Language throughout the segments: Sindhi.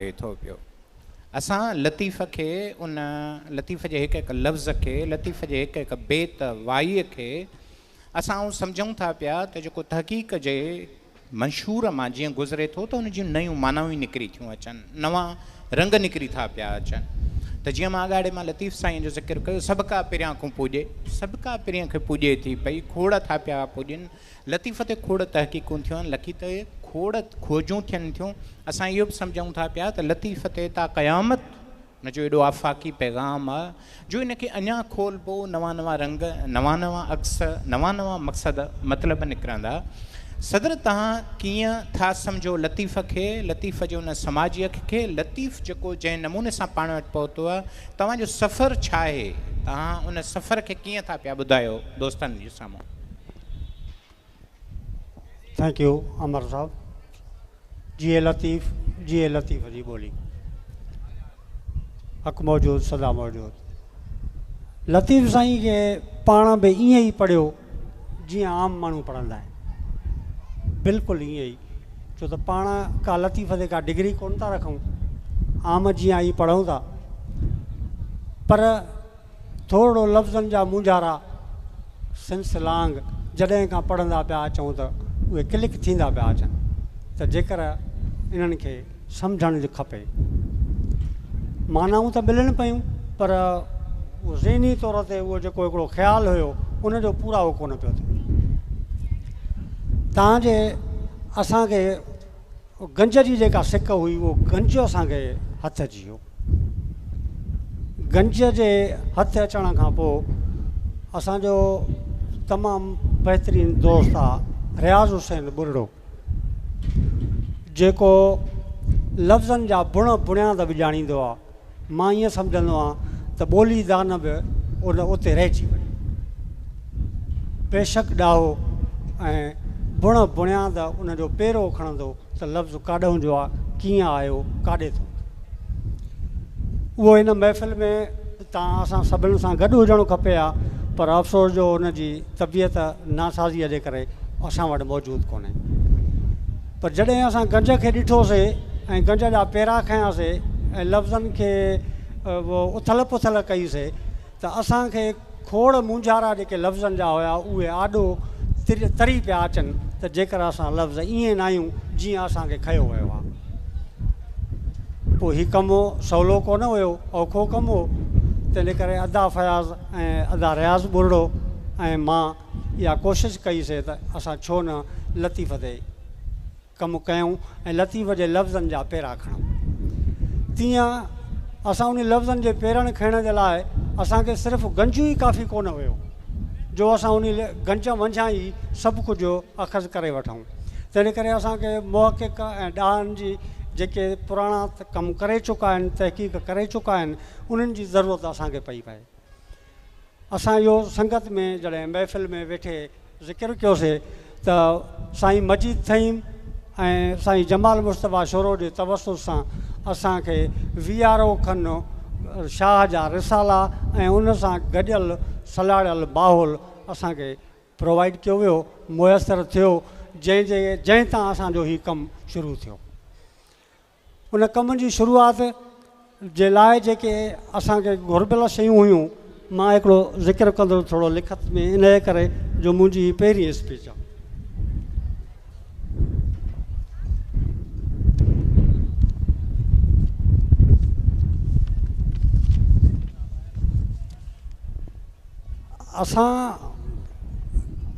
ڪري ٿو پيو. اسان لطيف کي ان لطيف جي هڪ هڪ لفظ کي، لطيف جي هڪ هڪ بيت، وائيء کي اسان اهو سمجهون ٿا پيا ته جيڪو تحقيق جي منشور مان جيئن گذري ٿو ته ان جون نيون معنائون ئي نڪري ٿيون اچن، نوان رنگ نڪري ٿا پيا اچن ته جيئن مان اڳاڙي مان لطيف سائين جو ذڪر ڪيو سڀڪا پريان کون پوڄي، سڀڪا پرين کي پوڄي ٿي پئي، کوڙ ٿا پيا پوڄن، لطيف تي کوڙ تحقيقون ٿيون آهن، لکي تي کوڙ کوجون ٿين ٿيون، اسان اهو به سمجهون ٿا پيا ته لطيف تي تا قيامت ان جو ايڏو آفاقي پيغام آ جو ان کي اڃا کولبو، نوان نوان رنگ، نوان نوان عڪس، نوان نوان مقصد مطلب نڪرندا. صدر توهان ڪيئن ٿا سمجهو لطيف کي، لطيف جي ان سماجي اک کي، لطيف جيڪو جنهن نموني سان پاڻ وٽ پهتو آ، توهان جو سفر ڇا آهي، توهان ان سفر کي ڪيئن ٿا پيا ٻڌايو دوستن جي سامهون. Thank you امر صاحب جيئي لطيف جيئي لطيف جي ٻولي حق موجود سدا موجود لطيف سائين کي پاڻ به ائين ئي پڙهيو جيئن عام ماڻهو پڙهندا آهن بلڪل ائين ئي ڇو ته پاڻ ڪا لطيف تي ڪا ڊگري ڪون ٿا رکون عام جيئن ئي پڙهون ٿا پر ٿورڙو لفظن جا مونجهارا سنس لانگ جڏهن کان پڙهندا پيا اچون ته اهي ڪلڪ ٿيندا پيا اچن ته جيڪر انهن کي سمجهڻ کپي. معنائون ته ملن پيون پر ذهني طور تي اهو جيڪو هڪڙو خيال هيو ان جو پورائو ڪونه پيو ٿئي. تان جي اسان کي گنج جي جيڪا سڪ هئي اهو گنج اسان کي هٿ اچي ويو. گنج جي هٿ اچڻ کان پوء اسان جو تمام بهترين دوست آ رياض حسين ٻرڙو جيڪو لفظن جا بڻ بڻياد به ڄاڻيندو آ. مان ائين سمجهندو آهيان ته ٻولي دان به ان اتي رهجي وڃي. بيشڪ ڏاهو ۽ بڻ بڻياد ان جو پيرو کڻندو ته لفظ ڪاڏهون جو آ، ڪيئن آيو، ڪاڏي ٿو وڃي. اهو هن محفل ۾ تان اسان سڀني سان گڏ هجڻ کپي ها پر افسوس جو ان جي طبيعت ناسازيء جي ڪري اسان وٽ موجود ڪونهي. پر جڏهن اسان گنج کي ڏٺوسي ۽ گنج جا پيرا کنياسي ۽ لفظن کي اٿل پٿل ڪئيسي ته اسان کي کوڙ مونجهارا جيڪي لفظن جا هيا اهي آڏو تري پيا اچن ته جيڪر اسان لفظ ائين ناهيون جيئن اسان کي کنيو ويو آهي. پوء هي ڪم سولو ڪونه هيو، اوکو ڪم هو، تنهن ڪري ادا فياض ۽ ادا رياض ٻرڙو ۽ مان اها ڪوشش ڪئي سي ته اسان ڇو نه لطيف تي ڪم ڪيون ۽ لطيف جي لفظن جا پيرا کڻون. تيئن اسان انهي لفظن جي پيرن کڻڻ جي لاء اسان کي صرف گنج ئي ڪافي ڪونه هيو جو اسان انهي گنج منجهان ئي سڀ ڪجهه اخذ ڪري وٺون. تنهن ڪري اسان کي محقق ۽ ڏاهن جي جيڪي پراڻا ڪم ڪري چڪا آهن، تحقيق ڪري چڪا آهن، انهن جي ضرورت اسان کي پئي پئي. اسان اهو سنگت ۾ جڏهن محفل ۾ ويٺي ذڪر ڪيوسي ته سائين مجيد ٿهيم ۽ سائين جمال مصطفيٰ شورو جي توسط سان اسان کي ويهارو کن شاهه جا رسالا ۽ ان سان گڏيل سلهاڙيل ماحول اسان کي پرووائيڊ ڪيو ويو، ميسر ٿيو، جنهن جي جنهن تان اسان جو هي ڪم شروع ٿيو. ان ڪم جي شروعات جي لاء جيڪي اسان کي گهربل شيون هيون، مان هڪڙو ذڪر ڪندس ٿورو لکت ۾ انهيء ڪري جو منهنجي هي پهرين اسپيچ آهي. اسان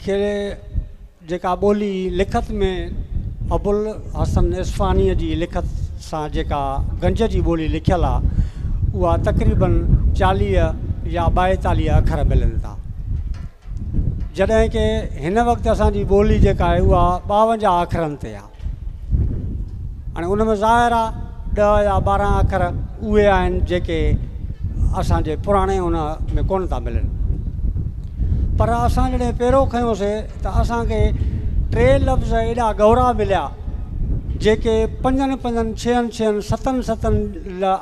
کي جيڪا ٻولي لکت ۾ ابوالحسن اصفهانيء جي لکت سان جيڪا گنج جي ٻولي لکيل آ، اها تقريباً 40 يا 42 اکر ملن ٿا. جڏهن ڪه هن وقت اسان جي ٻولي جيڪا آهي اها 52 اکرن تي آ. هاڻي ان ۾ ظاهر آ 10 يا 12 اکر اهي آهن جيڪي اسان جي پراڻي ان ۾ ڪونه ٿا ملن. پر اسان جڏهن پيرو کنيوسي ته اسان کي ٽي لفظ ايڏا ڳورا مليا جيڪي پنجن پنجن ڇهن ڇهن ستن ستن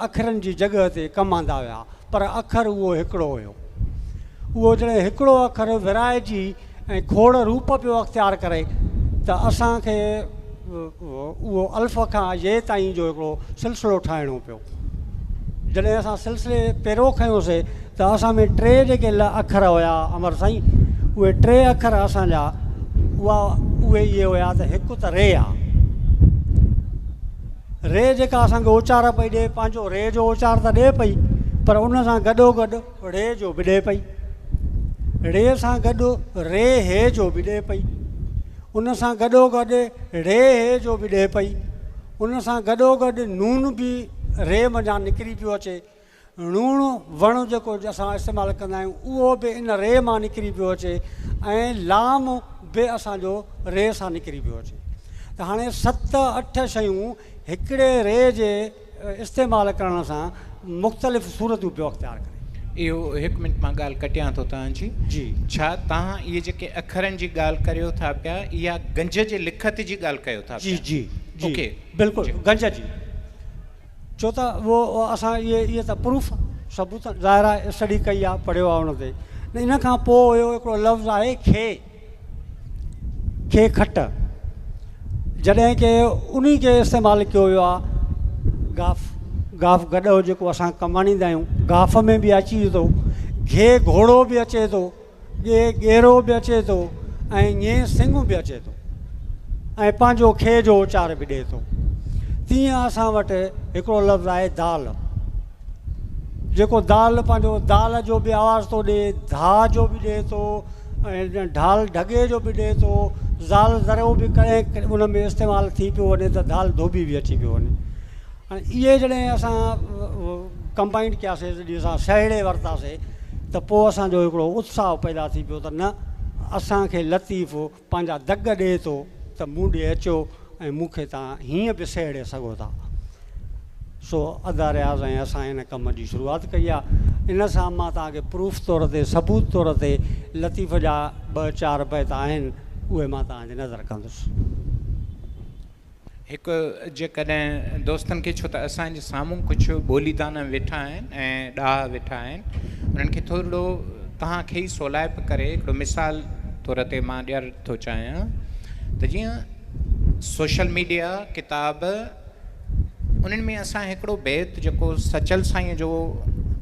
اکرن جي جڳهه تي ڪم آندا ويا پر اکر اهو هڪڙو هيو. اهو جڏهن هڪڙو اکر ورهائجي ۽ کوڙ روپ پيو اختيار ڪري ته اسان کي اهو الف کان يي تائين جو هڪڙو سلسلو ٺاهڻو پيو. جڏهن اسان سلسلي پيرو کنيوسي ته اسان ۾ ٽي جيڪي ل اکر هيا امر سائين اهي ٽي اکر اسان جا اها اهي اهي هيا ته هڪ ته ري آ. ري جيڪا اسان کي اچار پئي ڏي پنهنجو ري جو اچار ته ڏي پئي پر ان سان گڏو گڏ ڙي جو به ڏي پئي. ڙي سان گڏ ري هي جو به ڏي پئي. ان سان گڏو گڏ ڙي هي جو به ڏي پئي. ان سان گڏو گڏ نون به ري منجهان نڪري پيو اچي. ڻوڻ وڻ جيڪو اسان استعمال ڪندا آهيون اهو به ان ري مان نڪري پيو اچي ۽ لام به اسان جو ري سان نڪري پيو اچي ته هاڻي ست اٺ شيون هڪڙي ري جي استعمال ڪرڻ سان مختلف صورتون پيو اختيار ڪري. اهو هڪ منٽ مان ڳالهه ڪٽيان ٿو توهان جي. جي. ڇا توهان اهي جيڪي اکرن جي ڳالهه ڪريو ٿا پيا اها گنج جي لکت جي ڳالهه ڪيو ٿا پيا؟ جي جي جي بلڪل گنج جي. ڇو ته اهو اسان اهي اهي ته پروف ثبوت ظاهر آهي اسٽڊي ڪئي آهي پڙهيو آهي ان تي ان کان پوء هيو هڪڙو لفظ آهي کي کي کٽ جڏهن ڪي انهي کي استعمال ڪيو ويو آهي گاف گاف گڏهو جيڪو اسان ڪم آڻيندا آهيون گاف ۾ به اچي ٿو گهي گهوڙو به اچي ٿو ڳي ڳيرو به اچي ٿو ۽ ڃي سنگ به اچي ٿو ۽ پنهنجو کي جو اچار به ڏئي ٿو. تيئن اسان وٽ هڪڙو لفظ آهي دال. جيڪو دال پنهنجو دال جو به آواز ٿو ڏئي، ڌا جو به ڏئي ٿو ۽ ڍال ڍڳي جو به ڏئي ٿو، زال ذرو به ڪڏهن ان ۾ استعمال ٿي پيو وڃي ته ڌال ڌوٻي به اچي پيو وڃي. هاڻي اهي جڏهن اسان ڪمبائنڊ ڪياسي جڏهن اسان سهيڙي ورتاسي ته پوء اسان جو هڪڙو اتساهه پيدا ٿي پيو ته نه اسان کي لطيف پنهنجا دڳ ڏئي ٿو ته مون ڏي اچو ۽ مون کي توهان هيئن به سهيڙي سگهو ٿا. سو ادا رياض ۽ اسان ان ڪم جي شروعات ڪئي آهي. ان سان مان توهان کي پروف طور تي ثبوت طور تي لطيف جا ٻه چار بيت آهن اهي مان توهان جي نظر ڪندس. هڪ جيڪڏهن دوستن کي ڇو ته اسان جي سامهون ڪجهه ٻوليدان ويٺا آهن ۽ ڏاها ويٺا آهن انهن کي ٿورڙو توهان کي ئي سولائپ ڪري هڪڙو مثال طور تي مان ڏيڻ ٿو چاهيان ته جيئن سوشل ميڊيا ڪتاب انهن ۾ اسان هڪڙو بيت جيڪو سچل سائين جو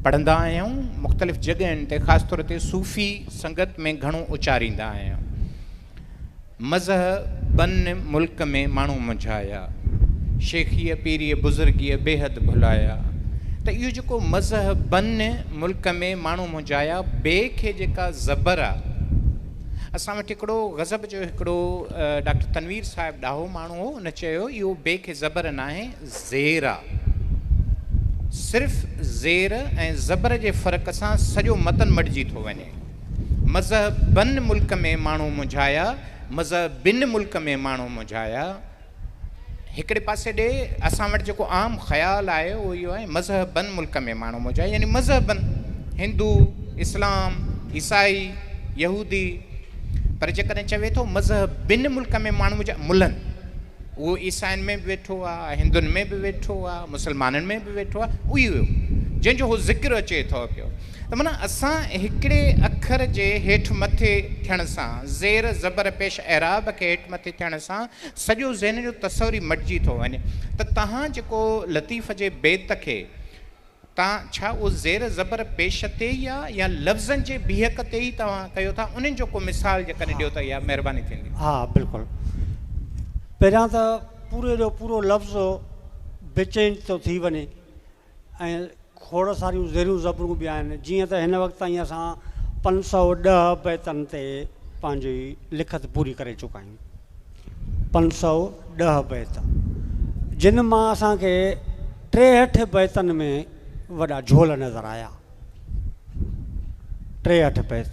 پڙهندا آهيون مختلف جڳهين تي خاص طور تي صوفي سنگت ۾ گهڻو اچاريندا آهيون مذهبن ملڪ ۾ ماڻهو منجهايا، شيخيء پيريء بزرگيء بيحد ڀلايا. ته اهو جيڪو مذهبن ملڪ ۾ ماڻهو منجهايا، بي کي جيڪا زبر آ. اسان وٽ هڪڙو غضب جو هڪڙو ڊاڪٽر تنوير صاحب ڏاهو ماڻهو هو، ان چيو اهو بي کي زبر ناهي زير آ. صرف زير ۽ زبر جي فرق سان سڄو متن مٽجي ٿو وڃي. مذهبن ملڪ ۾ ماڻهو منجهايا، مذهبن ملڪ ۾ ماڻهو منجهايا. هڪڙي پاسي ڏي اسان وٽ جيڪو عام خيال آهي اهو اهو آهي مذهبن ملڪ ۾ ماڻهو منجهايا يعني مذهبن هندو، اسلام، عيسائي، يهودي پر جيڪڏهن چوي ٿو مذهبن ملڪ ۾ ماڻهو منجهايا ملن اهو عيسائين ۾ به ويٺو آهي، هندن ۾ به ويٺو آهي، مسلمانن ۾ به ويٺو آهي اهو ئي هيو جنهن جو هو ذڪر اچي ٿو پيو. ته معنيٰ اسان هڪڙي اکر جي هيٺ مٿي ٿيڻ سان، زير، زبر، پيش، اعراب کي هيٺ مٿي ٿيڻ سان سڄو ذهن جو تصور ئي مٽجي ٿو وڃي ته توهان جيڪو لطيف جي بيت کي تان ڇا اهو زير، زبر، پيش تي ئي آ يا لفظن جي بيهڪ تي ئي توهان ڪيو ٿا انهن جو ڪو مثال جيڪڏهن ڏيو ته اها مهرباني ٿيندي. ها بلڪل پهريان ته پوري جو پورو لفظ به چينج ٿو ٿي وڃي. ۽ کوڙ ساريون زيريون زبرون به آهن. جيئن ته هن وقت تائين اسان 510 بيتن تي پنهنجي لکت پوري ڪري چڪا آهيون. 510 بيت جن مان اسان کي 63 بيتن ۾ وڏا جهول نظر آيا. 63 بيت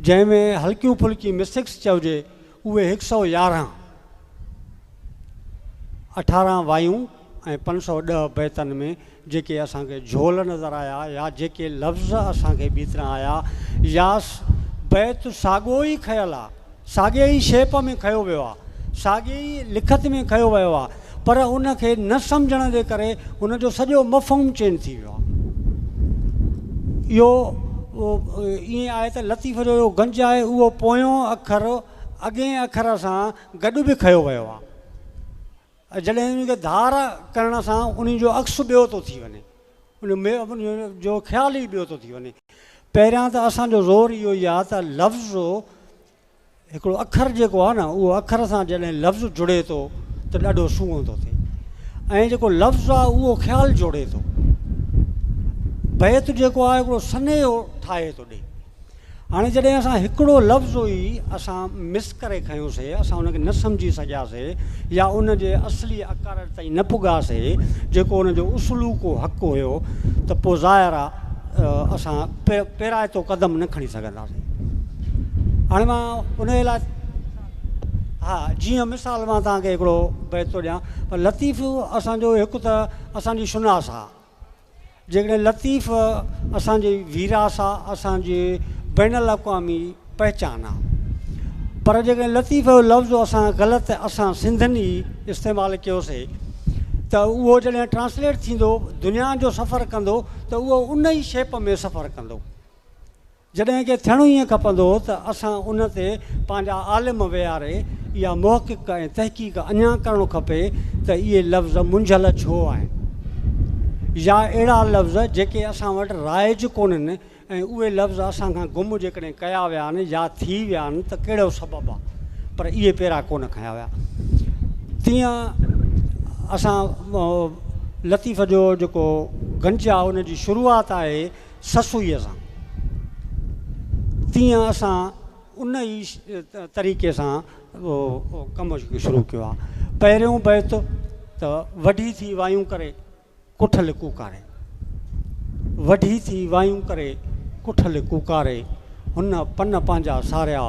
جنهن ۾ هلڪيون ڦلڪيون مسٽيڪس چئجي اهي هڪ سئو يارهن، اٺارهن وايون ۽ 510 بيتن ۾ جيڪي اسان کي جهول نظر آيا يا جيڪي لفظ اسان کي ٻي طرح آيا يا بيت ساڳيو ئي کنيل آ، ساڳي ئي شيپ ۾ کنيو ويو آ، ساڳي ئي لکت ۾ کنيو ويو آ پر ان کي نه سمجهڻ جي ڪري ان جو سڄو مفهوم چينج ٿي ويو آ. اهو ائين آهي ته لطيف جو اهو گنج آهي اهو پويون اکر اڳئين اکر سان گڏ به کنيو ويو آهي. جڏهن ان کي ڌار ڪرڻ سان ان جو عڪس ٻيو ٿو ٿي وڃي، ان جو خيال ئي ٻيو ٿو ٿي وڃي. پهريان ته اسان جو زور اهو ئي آهي ته لفظ هڪڙو اکر جيڪو آهي نه اهو اکر سان جڏهن لفظ جڙي ٿو ته ڏاڍو سونهن ٿو ٿئي ۽ جيڪو لفظ آهي اهو خيال جوڙي ٿو. بيت جيڪو آهي هڪڙو سنيهو ٺاهي ٿو ڏئي. هاڻي جڏهن اسان هڪڙو لفظ ئي اسان مس ڪري کنيوسي، اسان ان کي نه سمجهي سگهياسي يا ان جي اصلي اڪارج تائين نه پڳاسي جيڪو ان جو اصلوڪو حق هيو ته پوء ظاهر آ اسان پيرائتو قدم نه کڻي سگهنداسين. هاڻي مان ان لاء ها جيئن مثال مان توهان کي هڪڙو بيت ٿو ڏيان پر لطيف اسان جو هڪ ته اسان جي شناس آ. جيڪڏهن لطيف اسان جي ويراث آ، اسان جي بين الاقوامي پهچان آ. پر جيڪڏهن لطيف جو لفظ اسان غلط اسان سنڌين ئي استعمال ڪيوسي ته اهو جڏهن ٽرانسليٽ ٿيندو دنيا جو سفر ڪندو ته اهو ان ئي شيپ ۾ سفر ڪندو. جڏهن ڪه ٿيڻو ائين کپندو هو ته اسان ان تي پنهنجا عالم ويهاري اها محقق ۽ تحقيق اڃا ڪرڻ کپي ته اهي لفظ منجهيل ڇو آهن يا اهڙا لفظ جيڪي اسان وٽ رائج ڪونهن ۽ اهي لفظ اسان کان گم جيڪڏهن ڪيا ويا آهن يا ٿي ويا آهن ته ڪهڙو سبب آهي پر اهي پيرا ڪونه کنيا ويا. تيئن اسان لطيف جو جيڪو گنج آهي ان جي شروعات آهي سسئيء سان، تيئن اسان ان ئي طريقي سان ڪم شروع ڪيو آهي. پهريون بيت ته وڍي ٿي وايون ڪري ڪٺل ڪوڪاري، وڍي ٿي وايون ڪري ڪٺل ڪوڪاري، هن پن پنهنجا ساريا،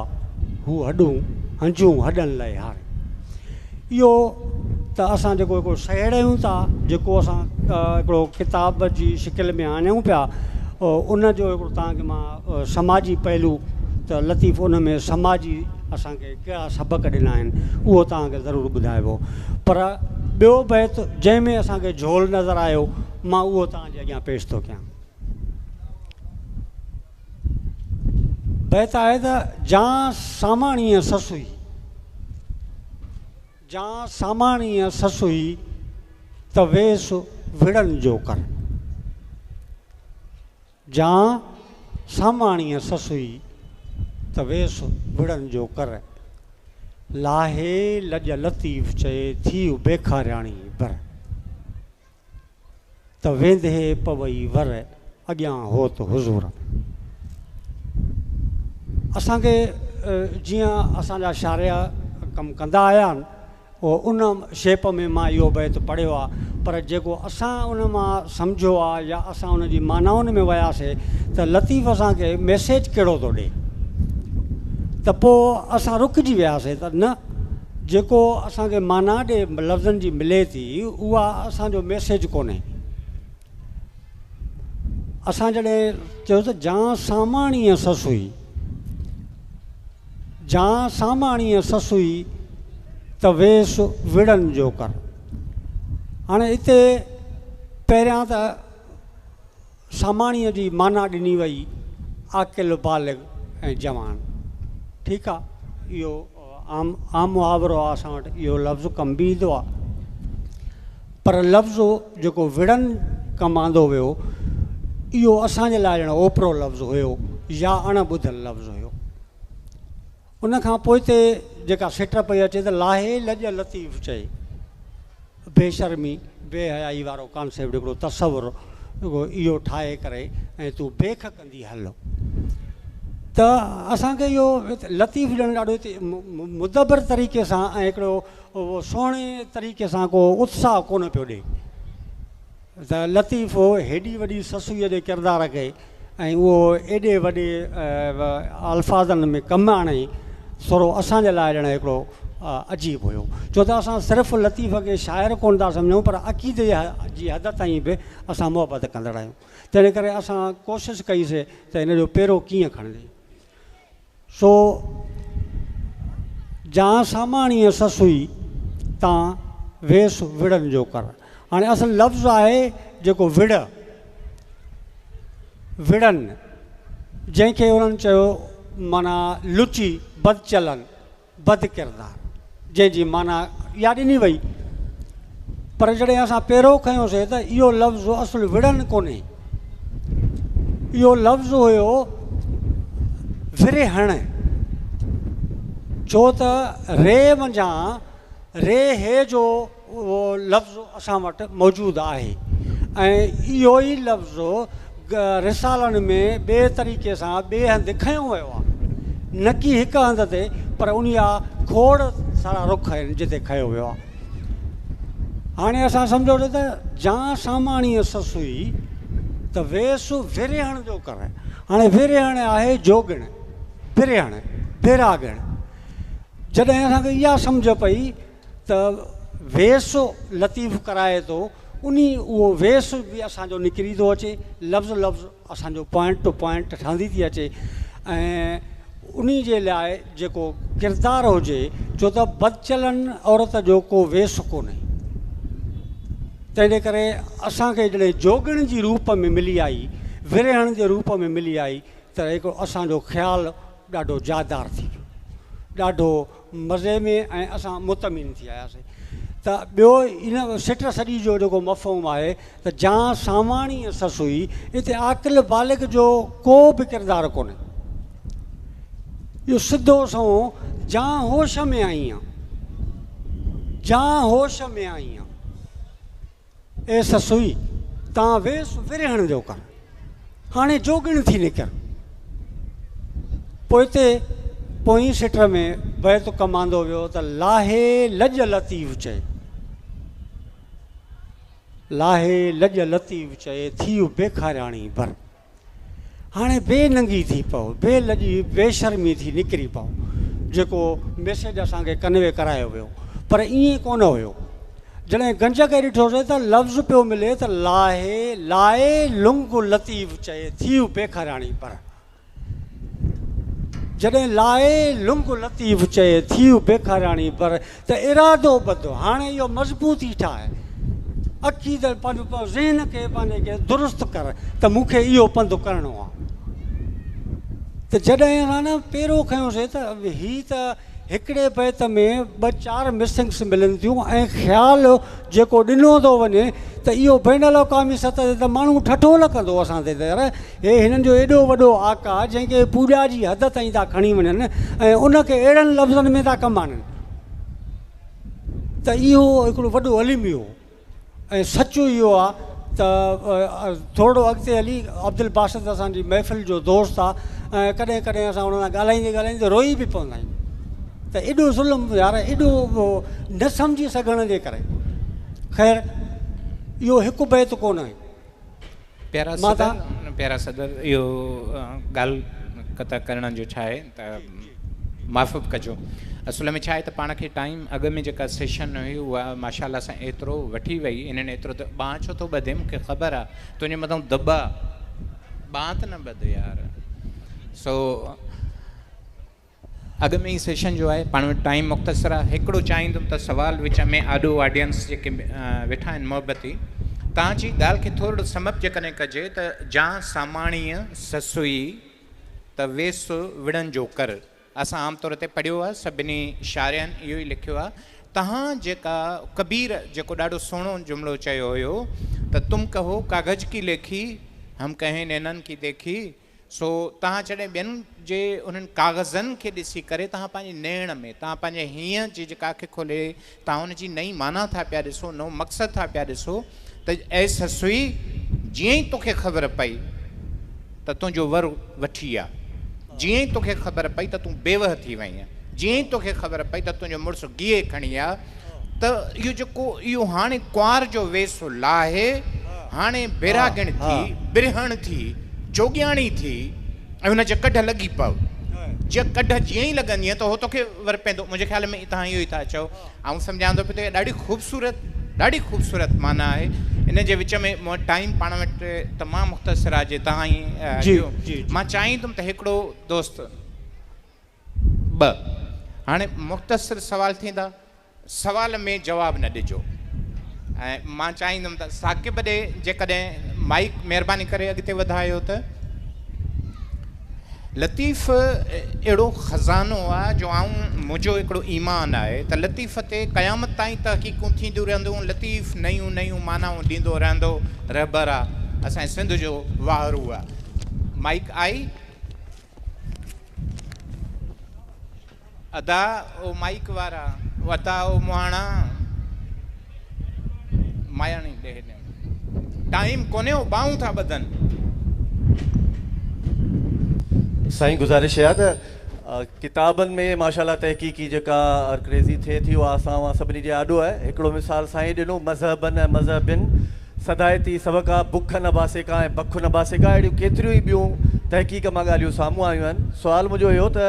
هو هڏون هنجون هڏن لئه هاري. اهو ته اسان جيڪو هڪڙو سهيڙيون ٿا، جيڪو اسان هڪڙو ڪتاب جي شڪل ۾ آڻيون پيا، ان جو هڪڙو توهان کي مان سماجي پهلو ته لطيف ان ۾ سماجي اسان کي ڪهڙا سبق ڏنا آهن، اهو توهان کي ضرور ٻڌائبو. پر ٻيو بيت جنهن ۾ اسان کي جهول نظر آيو، مان اهو توهان جي اڳيان پيش ٿو ڪيان. بيت آهي ته جان ساماڻيء سسئي، جان ساماڻيء سسئي، ته ويس وڙهن جو ڪر. جان ساماڻيء سسئي، ته ويس وڙهن جو ڪر. لاهي لڄ لطيف چئي، ٿيء بيکارياڻي بر. ته ويندي پوئي ور، اڳيان هوت حضور. اسان کي جيئن اسان جا شارح ڪم ڪندا آيا آهن ان شيپ ۾ مان اهو بيت پڙهيو آهي پر جيڪو اسان ان مان سمجهيو آهي يا اسان ان جي معنائن ۾ وياسي ته لطيف اسان کي ميسيج ڪهڙو ٿو ڏي ته پوء اسان رڪجي وياسي ته نه جيڪو اسان کي معنيٰ ڏي لفظن جي ملي ٿي اها اسان جو ميسيج ڪونهي. اسان جڏهن چيو ته جان ساماڻيء سسئي، جان ساماڻيء سسئي ته ويس وڙهن جو ڪر. هاڻي هتي پهريان ته ساماڻيء جي معنيٰ ڏني وئي عاقل، بالغ ۽ جوان. ٺيڪ آ، اهو عام عام محاورو آ، اسان وٽ اهو لفظ ڪم به ايندو آ. پر لفظ جيڪو وڙهن ڪم آندو ويو، اهو اسان جي لاء ڄڻ اوپرو لفظ هيو يا اڻ ٻڌل لفظ هيو. ان کان پوئتي جيڪا سٽ پئي اچي ته لاهي لڄ لطيف چئي. بي شرمي، بي حيائي وارو ڪانسيپٽ هڪڙو تصور اهو ٺاهي ڪري ۽ تون بيک ڪندي هل ته اسان کي اهو لطيف ڄڻ ڏاڍو هتي مدبر طريقي سان ۽ هڪڙو سهڻي طريقي سان ڪو اتساهه ڪونه پيو ڏئي ته لطيف هيڏي وڏي سسئيء جي ڪردار کي ۽ اهو ايڏي وڏي الفاظن ۾ ڪم آڻي ٿورو اسان جي لاء ڄڻ هڪڙو عجيب هيو ڇو ته اسان صرف لطيف کي شاعر ڪونه ٿا سمجهون پر عقيدي جي حد تائين به اسان محبت ڪندڙ آهيون تنهن ڪري اسان ڪوشش ڪئي سي ته هن جو پيرو ڪيئن کڻجي سو جان ساماڻيء سسئي تان ويس وڙهن جو ڪر. هاڻي اصل لفظ آهي جيڪو وڙهه، وڙهن، جنهن کي انهن چيو معنيٰ لچي، بدچلن. بد ڪردار جنهن جي معنيٰ اها ڏني وئي پر جڏهن اسان پيرو کنيوسي ته اهو لفظ اصل وڙهن ڪونهي اهو لفظ هيو ورهڻ ڇو ته ري منجهان ري هي جو اهو لفظ اسان وٽ موجود آهي ۽ اهو ئي لفظ رسالن ۾ ٻئي طريقي سان ٻئي هنڌ کنيو ويو آهي نه ڪي هڪ هنڌ تي پر انهي جا کوڙ سارا رخ آهن جتي کنيو ويو آهي. هاڻي اسان سمجهوسين ته جان ساماڻيء سسئي ته ويس ورهڻ جو ڪر. هاڻي ورهڻ آهي جوڳڻ، برهڻ، بيراڳڻ. جڏهن اسان کي اها سمجهه پئي ته ويس لطيف ڪرائي ٿو، انهي اهو ويس به اسان جو نڪري ٿو اچي، لفظ لفظ اسان جو پوائنٽ ٽو پوائنٽ ٺهندي ٿي اچي ۽ انهي جي لاء جيڪو ڪردار هجي ڇو ته بدچلن عورت جو ڪو ويس ڪونهي تنهن جي ڪري اسان کي جڏهن جوڳڻ جي روپ ۾ ملي آئي ورهڻ جي روپ ۾ ملي آئي ته هڪ اسان جو خيال ڏاڍو جادار ٿي ويو ڏاڍو مزي ۾ ۽ اسان مطمئن ٿي آياسين ته ٻيو ان سٽ سڄي جو جيڪو مفهوم آهي ته جان ساماڻيء سسئي اتي عاقل بالغ جو ڪو به ڪردار ڪونهي. اهو سڌو سنئون جان هوش ۾ آئين آ، جان هوش ۾ آئين آ. اي سسئي! تان ويس ورهڻ جو ڪر، هاڻي جوڳڻ ٿي نڪر. پوئتي پوئين سٽ ۾ بيت ڪم آندو ويو ته لاهي لڄ لطيف چئي، لاهي لڄ لطيف چئي، ٿيء بيکارياڻي بر. هاڻي بي ننگي ٿي پئو، بي لڄي، بي شرمي ٿي نڪري پئو، جيڪو ميسيج اسان کي ڪنوي ڪرايو ويو، پر ائين ڪونه هيو. جڏهن گنج کي ڏٺوسين ته لفظ پيو ملي ته لاهي، لائي لنگ لطيف چئي، ٿيء بيکارياڻي پر. جڏهن لائي لنگ لطيف چئي، ٿيء بيکارياڻي پر، ته ارادو ٻڌ، هاڻي اهو مضبوطي ٺاهه، عقيدي پنهنجو ذهن کي پنهنجي کي درست ڪر ته مون کي اهو پنڌ ڪرڻو آهي. ته جڏهن اسان نه پيرو کنيوسين ته هي ته هڪڙي بيت ۾ ٻه چار مسنگس ملن ٿيون ۽ خيال جيڪو ڏنو ٿو وڃي ته اهو بين الاقوامي سطح تي ته ماڻهو ٺٺول ڪندو اسان تي ته يار هي هنن جو ايڏو وڏو آقا جنهن کي پوڄا جي حد تائين ٿا کڻي وڃن ۽ ان کي اهڙن لفظن ۾ ٿا ڪم آڻن ته اهو هڪڙو وڏو الميو هو ۽ سچ اهو آ ته ٿورڙو اڳتي هلي عبدالباسط اسان جي محفل جو دوست آ ۽ ڪڏهن ڪڏهن اسان ان سان ڳالهائيندي ڳالهائيندي روئي به پوندا آهيون ته ايڏو ظلم يار ايڏو نه سمجهي سگهڻ جي ڪري خير اهو هڪ بيت ڪونه آهي. پيارا صدر پيارا صدر اهو ڳالهه قطع ڪرڻ جو ڇا آهي ته معاف به ڪجو اصل ۾ ڇا آهي ته پاڻ کي ٽائيم اڳ ۾ جيڪا سيشن هئي اها ماشاء الله سان ايترو وٺي وئي انهن ايترو ته ٻانهن ڇو ٿو ٻڌي مون کي خبر آهي تنهنجي مٿان دٻا ٻانهن ته نه ٻڌ يار سو اڳ ۾ ئي سيشن جو آهي پاڻ وٽ ٽائيم مختصر آهي هڪڙو چاهيندم ته سوال وچ ۾ آڏو آڊينس جيڪي ويٺا آهن محبتي توهان جي ڳالهه کي ٿورڙو سم اپ جيڪڏهن ڪجي ته جان ساماڻيء سسئي ته ويس وڙهن جو ڪر اسان عام طور تي پڙهيو آهي سڀني شارحن اهو ئي لکيو آهي توهان جيڪا ڪبير جيڪو ڏاڍو سهڻو جملو چيو هيو ته تم ڪهو ڪاغذ ڪي ليکي هم ڪهين نينن ڪي ديکي سو توهان جڏهن ٻين جي انهن ڪاغذن کي ڏسي ڪري توهان پنهنجي نيڻ ۾ توهان پنهنجي هينئن جي جيڪا اک کولي توهان ان جي نئين معنيٰ ٿا پيا ڏسو، نئون مقصد ٿا پيا ڏسو ته اي سسئي جيئن ئي توکي خبر پئي ته تنهنجو ور وٺي آ، جيئن ئي توکي خبر پئي ته تون بيوهه ٿي وئينء، جيئن ئي توکي خبر پئي ته تنهنجو مڙس گيهه کڻي آ، ته اهو جيڪو اهو هاڻي ڪنوار جو ويس لاهي هاڻي بيراڳڻ ٿي، برهڻ ٿي، جوڳياڻي ٿي ۽ هن جي ڪڍ لڳي پئو. جي ڪڍ جيئن ئي لڳندينء ته هو توکي ورپيندو. منهنجي خيال ۾ توهان اهو ئي ٿا چئو. آئون سمجهان ٿو پيو ته اها ڏاڍي خوبصورت ڏاڍي خوبصورت معنيٰ آهي. ان جي وچ ۾ مون وٽ ٽائيم پاڻ وٽ تمام مختصر آهي جي توهان ئي ڏيو. مان چاهيندم ته هڪڙو دوست. ٻه، هاڻي مختصر سوال ٿيندا، سوال ۾ جواب نه ڏجو ۽ مان چاهيندم ته ثاقب ڏي جيڪڏهن مائيڪ مهرباني ڪري اڳتي وڌايو ته. لطيف اهڙو خزانو آ جو آئون منهنجو هڪڙو ايمان آهي ته لطيف تي قيامت تائين تحقيقون ٿينديون رهنديون، لطيف نيون نيون معنائون ڏيندو رهندو، رهبر آ اسان جي سنڌ جو واهرو آ. مائيڪ آئي ادا او مائيڪ وارا ادا او مهاڻا ماياڻي ڏي هيڏي ٽائيم ڪونهي او ٻانهون ٿا ٻڌن. سائين گذارش اها ته ڪتابن ۾ ماشاء الله تحقيقي جيڪا عرقريزي ٿئي ٿي اها اسان اوهان سڀني جي آڏو آهي. هڪڙو مثال سائين ڏنو مذهبن ۽ مذهبين صدائتي سبق آ بک نه باسي ڪا ۽ بک نه باسي ڪا اهڙيون ڪيتريون ئي ٻيون تحقيق مان ڳالهيون سامهون آيون آهن. سوال منهنجو اهو ته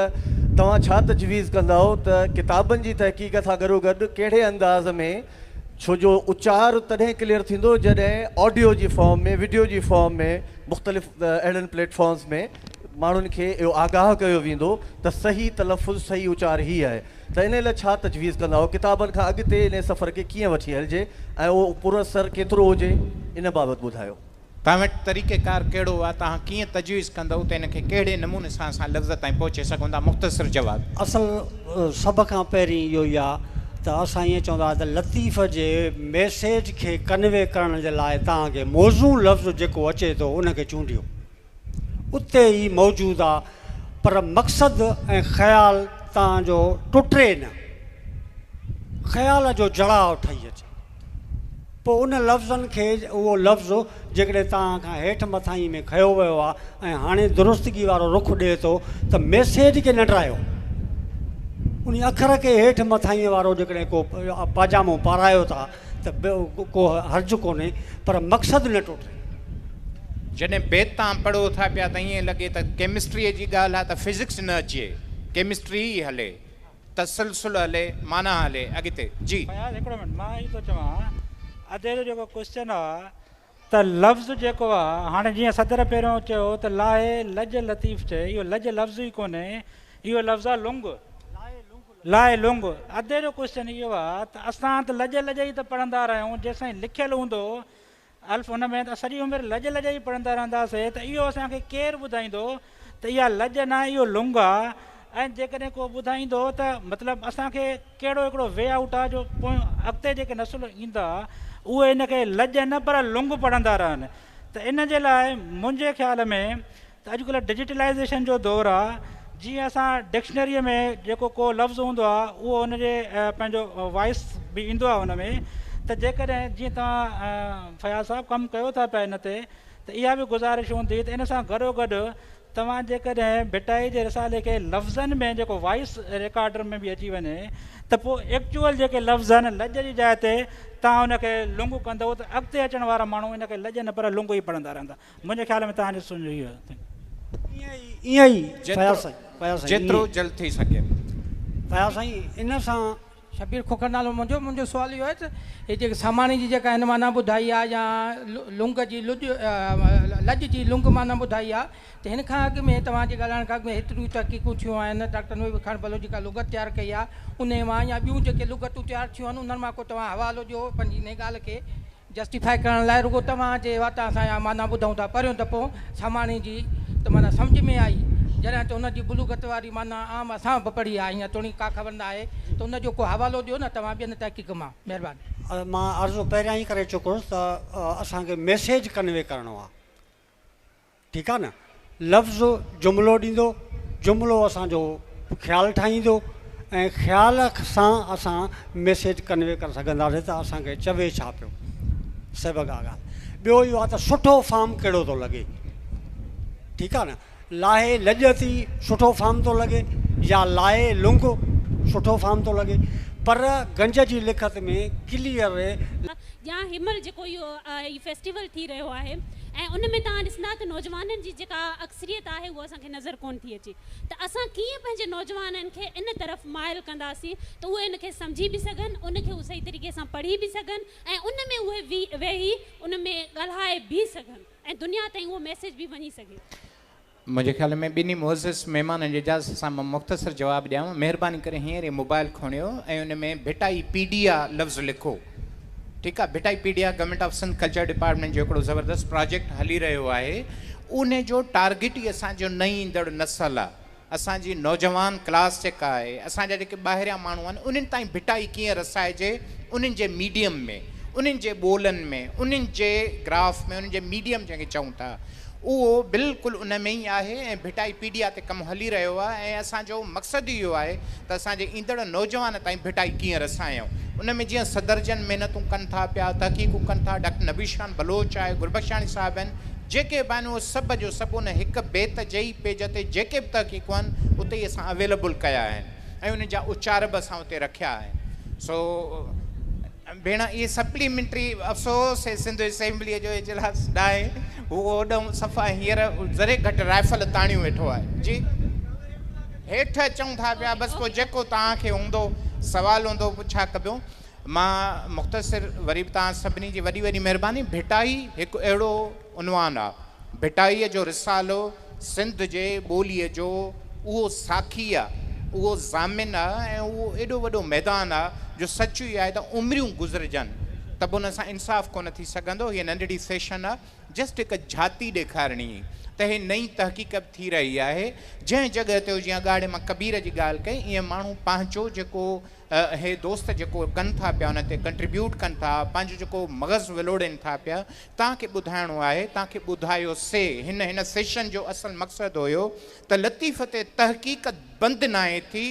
توهان ڇا تجويز ڪندائو ته ڪتابن جي تحقيق سان گڏوگڏ ڪهڙي انداز ۾ ڇو جو اچار تڏهن ڪليئر ٿيندو جڏهن آڊيو جي فارم ۾ وڊيو جي فارم ۾ مختلف اهڙن پليٽ فارمز ۾ ماڻهن کي اهو آگاهه ڪيو ويندو ته صحيح تلفظ صحيح اچار هي آهي ته انهي لاء ڇا تجويز ڪندا آهيو ڪتابن کان اڳتي انهي سفر کي ڪيئن وٺي هلجي ۽ اهو پر اثر ڪيترو هجي ان بابت ٻڌايو. توهان وٽ طريقه ڪار ڪهڙو آهي توهان ڪيئن تجويز ڪندؤ ته ان کي ڪهڙي نموني سان اسان لفظ تائين پهچي سگهون ٿا مختصر جواب. اصل سڀ کان پهرين اهو ئي آهي ته اسان ائين چوندا آهيون ته لطيف جي ميسيج کي ڪنوي ڪرڻ جي لاء توهان کي موزون لفظ جيڪو اچي ٿو ان کي چونڊيو. اتي ئي موجود آ پر مقصد ۽ خيال تان جو ٽٽي نه، خيال جو جڙاء ٺهي اچي. پوء ان لفظن کي اهو لفظ جيڪڏهن توهان کان هيٺ مٿاهين ۾ کنيو ويو آ ۽ هاڻي درستگي وارو رخ ڏئي ٿو ته ميسيج کي نه ڊاهيو. انهي اکر کي هيٺ مٿاهين وارو جيڪڏهن ڪو پاجامو پارايو ٿا ته به ڪو حرج ڪونهي پر مقصد نه ٽٽي. جڏهن بيت تان پڙهو ٿا پيا ته ائين لڳي ته ڪيمسٽريء جي ڳالهه آ ته فزڪس نه اچي، ڪيمسٽري ئي هلي، تسلسل هلي، معنيٰ هلي. اڳتي. جي. فياض هڪڙو منٽ مان اهو ٿو چوان ادي جو جيڪو ڪوسچن آ ته لفظ جيڪو آ هاڻي جيئن صدر پهريون چيو ته لاهي لڄ لطيف چئي اهو لڄ لفظ ئي ڪونهي اهو لفظ آ لنگ. لاء لنگ. ادي جو ڪوئسچن اهو آ ته اسان ته لڄ لڄ ئي ته پڙهندا رهيون جيسين لکيل هوندو الف ان ۾ ته سڄي عمر لڄ لڄ ئي پڙهندا رهنداسي ته اهو اسان کي ڪير ٻڌائيندو ته اها لڄ ناهي اهو لنگ آ ۽ جيڪڏهن ڪو ٻڌائيندو ته مطلب اسان کي ڪهڙو هڪڙو وي آئوٽ آ جو پويون اڳتي جيڪي نسل ايندا اهي ان کي لڄ نه پر لنگ پڙهندا رهن ته ان جي لاء منهنجي خيال ۾ ته اڄڪلهه ڊجيٽلائيزيشن جو دور آ جيئن اسان ڊڪشنريء ۾ جيڪو ڪو لفظ هوندو آ اهو ان جي پنهنجو وائس به ايندو آ ان ۾ ته جيڪڏهن جيئن توهان فياض صاحب ڪم ڪيو ٿا پيا ان تي ته اها به گذارش هوندي ته ان سان گڏو گڏ توهان جيڪڏهن ڀٽائي جي رسالي کي لفظن ۾ جيڪو وائس ريڪارڊر ۾ به اچي وڃي ته پوء ايڪچوئل جيڪي لفظ آهن لڄ جي جاء تي توهان ان کي لنگ ڪندو ته اڳتي اچڻ وارا ماڻهو ان کي لڄ نه پر لنگ ئي پڙهندا رهندا. منهنجي خيال ۾ توهان جو سمجهه اهو آهي. ائين ئي فياض سائين فياض سائين جيترو جلد ٿي سگهي. فياض سائين ان سان. شبير کوکر نالو منهنجو منهنجو سوال اهو آهي ته هي جيڪي ساماڻي جي جيڪا هن معنيٰ ٻڌائي آهي يا لنگ جي لڄ لڄ جي لنگ معنيٰ ٻڌائي آهي ته هن کان اڳ ۾ توهان جي ڳالهائڻ کان اڳ ۾ هيتريون تحقيقون ٿيون آهن ڊاڪٽر نويد خان بلوچ جيڪا لغت تيار ڪئي آهي انهي مان يا ٻيون جيڪي لغتون تيار ٿيون آهن انهن مان ڪو توهان حوالو ڏيو پنهنجي انهي ڳالهه کي جسٽيفائي ڪرڻ لاء رڳو توهان جي واتان اسان اها معنيٰ ٻڌون ٿا. پهريون دفعو ساماڻي جي ته معنيٰ سمجهه ۾ آئي، جڏهن ته ان جي بلوغت واري معنيٰ عام اسان به پڙهي آهي، هينئر توڻي ڪا خبر نه آهي ته ان جو ڪو حوالو ڏيو نه توهان ٻين تحقيق مان. مهرباني. مان عرض پهريان ئي ڪري چڪو هوس ته اسان کي ميسيج ڪنوي ڪرڻو آهي. ٺيڪ آ نه لفظ جملو ڏيندو جملو اسان جو خيال ٺاهيندو ۽ خيال سان اسان ميسيج ڪنوي ڪري سگهنداسين ته اسان کي چوي ڇا پيو سڀ کان ڳالهه ٻيو اهو آ ته سٺو فارم ڪهڙو ٿو لڳي ٺيڪ آ نه لاهي لڄ ٿي سٺو فارم ٿو لڳي يا لاهي لنگ سٺو فارم ٿو لڳي پر گنج جي لکت ۾ ڪليئر يا هن مهل جيڪو اهو هي فيسٽيول ٿي رهيو آهي ۽ ان ۾ توهان ڏسندا ته نوجوانن جي جيڪا اڪثريت آهي اها اسان کي نظر ڪونه ٿي اچي ته اسان ڪيئن پنهنجي نوجوانن کي ان طرف مائل ڪنداسين ته اهي ان کي سمجهي به سگهن ان کي هو صحيح طريقي سان پڙهي به سگهن ۽ ان ۾ اهي ويهي ان ۾ ڳالهائي به سگهن ۽ دنيا تائين اهو ميسيج به وڃي سگهي. منهنجي خيال ۾ ٻنهي معزز مهمانن جي اجازت سان مان مختصر جواب ڏيان. مهرباني ڪري هينئر ئي موبائل کڻيو ۽ ان ۾ ڀٽائي پيڊيا لفظ لکو. ٺيڪ آ Bhittai pedia government of Sindh culture department جو هڪڙو زبردست پراجيڪٽ هلي رهيو آهي. ان جو ٽارگيٽ ئي اسان جو نئين ايندڙ نسل آ، اسان جي نوجوان ڪلاس جيڪا آهي، اسان جا جيڪي ٻاهريان ماڻهو آهن، انهن تائين ڀٽائي ڪيئن رسائجي، انهن جي ميڊيم ۾، انهن جي ٻولن ۾، انهن جي گراف ۾، انهن جي ميڊيم جنهن کي چئون ٿا، اهو بلڪل ان ۾ ئي آهي ۽ ڀٽائي پيڊيا تي ڪم هلي رهيو آهي ۽ اسان جو مقصد ئي اهو آهي ته اسان جي ايندڙ نوجوان تائين ڀٽائي ڪيئن رسايون. ان ۾ جيئن صدر جن محنتون ڪن ٿا پيا، تحقيقون ڪن ٿا، ڊاڪٽر نبي شان بلوچ آهي، گربخشاڻي صاحب آهن، جيڪي به آهن اهي سڀ جو سڀ ان هڪ بيت جي ئي پيج تي جيڪي به تحقيقون آهن اتي ئي اسان اويليبل ڪيا آهن ۽ انهن جا اچار به اسان اتي رکيا آهن. سو ڀيڻ اهي سپليمينٽري افسوس هي سنڌ اسيمبليء جو اجلاس ناهي هو اوڏهون صفا هينئر ذري گهٽ رائفل تاڻيون ويٺو آهي جي هيٺ اچون ٿا پيا بس پوء جيڪو توهان کي هوندو سوال هوندو پڇا ڪبيو مان مختصر وري به توهان سڀني جي وڏي وڏي مهرباني. ڀٽائي هڪ اهڙو عنوان آ، ڀٽائيء جو رسالو سنڌ جي ٻوليء جو اهو ساکي آ، اهو ضامن آ ۽ اهو ايڏو وڏو ميدان آ جو سچ اهو آهي ته عمريون گذرجن ته به ان سان انصاف ڪونه ٿي سگهندو. هيء ننڍڙي سيشن آ، جسٽ هڪ جھاتي ڏيکارڻي هئي ته هي نئين تحقيق به ٿي رهي آهي. جنهن جڳهه تي جيئن اڳاڙي مان ڪبير جي ڳالهه ڪئي، ايئن ماڻهو پنهنجو جيڪو اهي دوست جيڪو ڪن ٿا پيا ان تي ڪنٽريبيوٽ ڪن ٿا پنهنجو جيڪو مغز ولوڙين ٿا پيا توهان کي ٻڌائڻو آهي توهان کي ٻڌايو سي هن هن سيشن جو اصل مقصد هيو ته لطيف تي تحقيق بند ناهي ٿي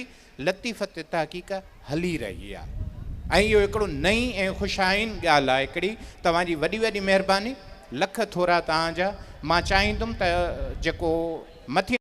لطيف تي تحقيق هلي رهي آهي ۽ اهو هڪڙو نئين ۽ خوش آئين ڳالهه آهي هڪڙي توهان جي وڏي وڏي مهرباني لک ٿورا توهان جا مان چاهيندم ته جيڪو مٿي.